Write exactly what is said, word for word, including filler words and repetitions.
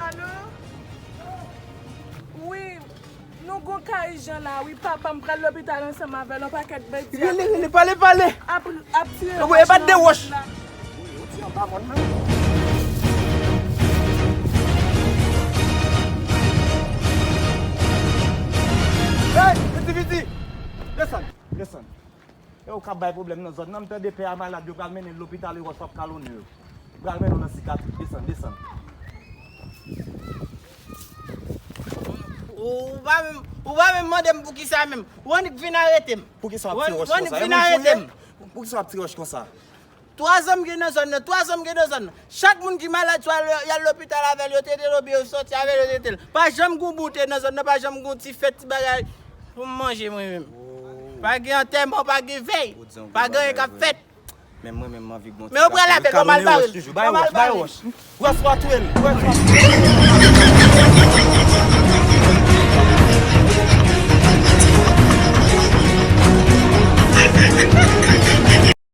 Alo? Wi, nou gon ka ijan la, wi, papa m pral lopital ansanm avè l, yon pakèt bandi ap, rele, rele, pale, pale. Ap, ap tire wòch nan wout la. Hey, piti, piti. Desann, desann. E ou k ap bay pwoblèm nan zòn nan, m tande pè a malad, yo pral mennen l lopital, e wòch p ap kalonnen yo. Yo pral mennen w nan sikatrik, desann, desann. Ou pa menm, ou pa menm mande m poukisa menm. Ou annik vin arete m. Poukisa w ap tire wòch konsa? Poukisa w ap tire wòch konsa? Twa zanmi gen nan zòn nan, twa zanmi gen nan zòn nan. Chak moun ki malad, swa y al lopital avè l, yo trete l, oubyen yo sòti avè l, yo trete l. Pa janm gen yon boute nan zòn nan, pa janm gen yon ti fèt, ti bagay pou m manje mwen menm. Pa gen antèman, pa gen vèy, pa gen anyen k ap fèt. Men mwen menm, m anvi gon ti kafe. Men ou pral avè l, ou mal bare l. Bay wòch, bay wòch. Wòch pa touye l, wòch pa touye l.